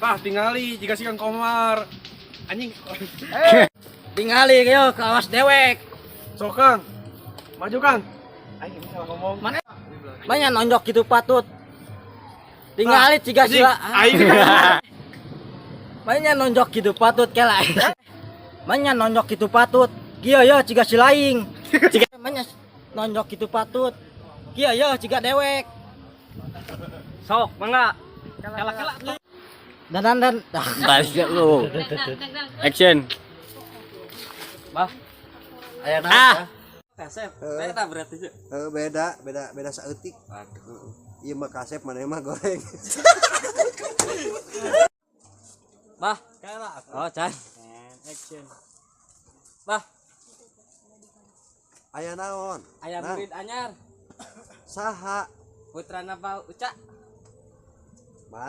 Tah tingali jiga si Kang Komar. Anjing. Tingali yo kawas dewek. Sok Kang. Maju Kang. Aing ini salah ngomong. Mana? Mana nonjok gitu patut. Tingali ciga Anjing, sila. aing. Mana nonjok gitu patut kela. Mana nonjok gitu patut. Kieu yo ciga silaing. Ciga mana nonjok gitu patut. Kieu yo ciga dewek. Sok, mangga. Kela-kela. Dan. Balik lu. Action. Bah. Aya Ah. Kasep, Beda berarti. Beda, beda, beda saeutik. Ieu mah kasep, mana mah goreng. Bah. Oh, can. Action. Bah, Aya naon? aya Nang, murid anyar. Saha? Putrana Pak Uca.